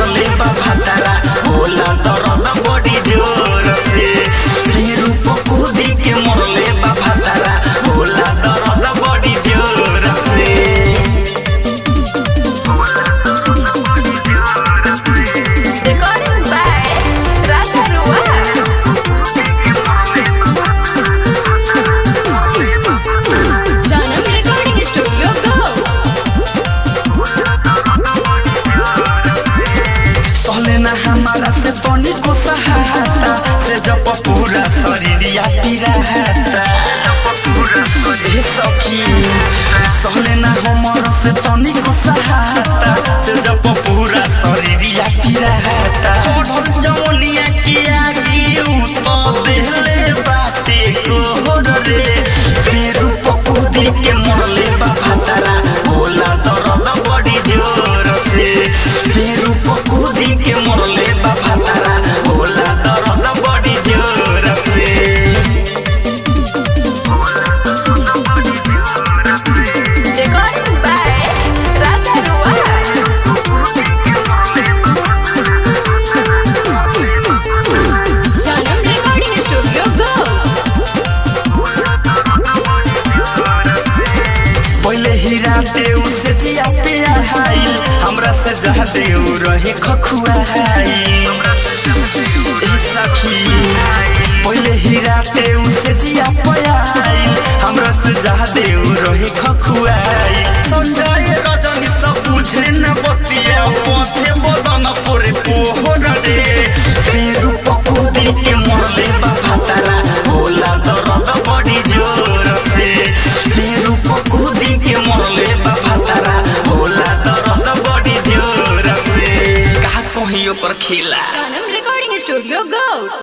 मरले बा भातारा होला दर्द बड़ी जोर से। फेरू पकुदी के मरले बा भातारा होला दर्द बड़ी जोर से। Recording by Raja Ruas. Janam Recording Studio Go. सहले ना हमारा से तनी को सहाता से जब पूरा शरीरिया पिराता। हे सखी सहले ना हमारा से तनी को सहाता से जब पूरा शरीरिया पिराता। चढ़ल जवनिया के आगे उ तो देहले बाटे कोहर रे। फेरू पकुदी के मरले बा भातारा होला दर्द बड़ी जोर से। फेरू पकुदी के मरले बा भातारा होला दर्द बड़ी जोर से। Recording by Raja Ruas. Janam Recording Studio Go. पहले ही राते उसे जिया पे आइल हमरा से जहदे उ रहे खखुआइल। ए सखी पहले ही राते उसे जिया पे आइल हमरा से जहदे उ रहे खखुआइल। संजय रजनी सब बुझे न बतिया पथे